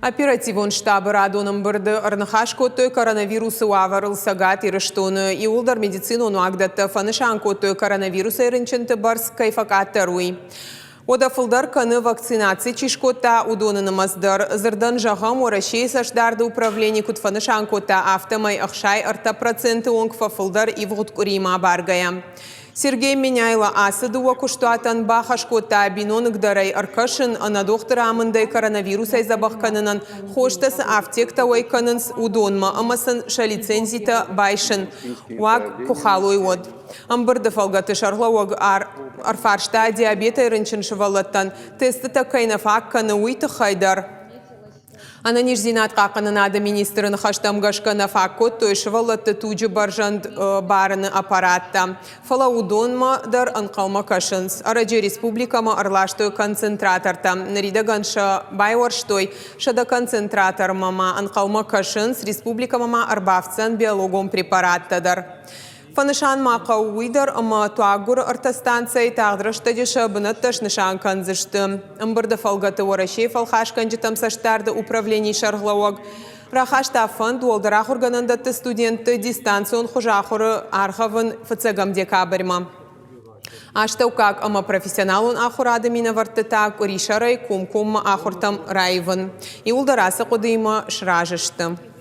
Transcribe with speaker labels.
Speaker 1: Оперативон штабы радон ӕмбырды ӕрныхас кодтой коронавирусы уавӕрыл Цӕгат Ирыстоны. Иууылдӕр медицинон уагдӕттӕ фӕнысан кодтой коронавирусӕй рынчынты бӕрц кӕй фӕкъаддӕр, уый. Уӕдӕ фылдӕр кӕны вакцинаци чи скодта, уыдоны нымӕц дӕр. Дзырдӕн зӕгъӕм, Уӕрӕсейы цӕстдарды управлени куыд фӕнысан кодта, афтӕмӕй 63% онг фӕфылдӕр ивгъуыд къуыриимӕ абаргӕйӕ. Сергей Меняйло ацы дыууӕ куыстуатӕн бахӕс кодта биноныгдӕрӕй ӕркӕсын, ӕнӕдохтыры амындӕй коронавирусӕй дзӕбӕх кӕнынӕн хостӕ цы афтектӕ уӕй кӕнынц, уыдонмӕ ӕмӕ сын сӕ лицензитӕ байсын, уаг куы халой, уӕд. Ӕмбырды фӕлгӕты сӕргълӕууӕг ӕрфарста диабетӕй рынчын сывӕллӕттӕн тестытӕ кӕй нӕ фаг кӕны, уый тыххӕй дӕр. Ӕнӕниздзинад хъахъхъӕнынады министры ныхӕстӕм гӕсгӕ нӕ фаг кодтой сывӕллӕтты туджы бӕрзӕнд барыны аппараттӕ, фӕлӕ уыдонмӕ дӕр ӕнхъӕлмӕ кӕсынц. Ӕрӕджы республикӕмӕ ӕрластой концентратортӕ. Ныридӕгӕн сӕ байуӕрстой. 100 концентратормӕ ма ӕнхъӕлмӕ кӕсынц. Республикӕмӕ ма ӕрбафтдзӕн биологон препараттӕ дӕр. Фӕнысан ма хъӕуы уый дӕр, ӕмӕ туаггуыры ӕртӕ станцӕйы тагъд рӕстӕджы сӕ бынӕттӕ снысан кӕндзысты. Ӕмбырды фӕлгӕты Уӕрӕсейы фӕлхасгӕнджытӕм цӕстдарды управленийы сӕргълӕууӕг рахаста фӕнд уӕлдӕр ахуыргӕнӕндӕтты студентты дистанцион хуызы ахуыры аргъӕвын фыццӕгӕм декабрьмӕ. Астӕуккаг ӕмӕ профессионалон ахуырады минӕвӕртты та къуырисӕрӕй комкоммӕ ахуыртӕм раивын. Иууылдӕр ацы хъуыдыимӕ сразы сты.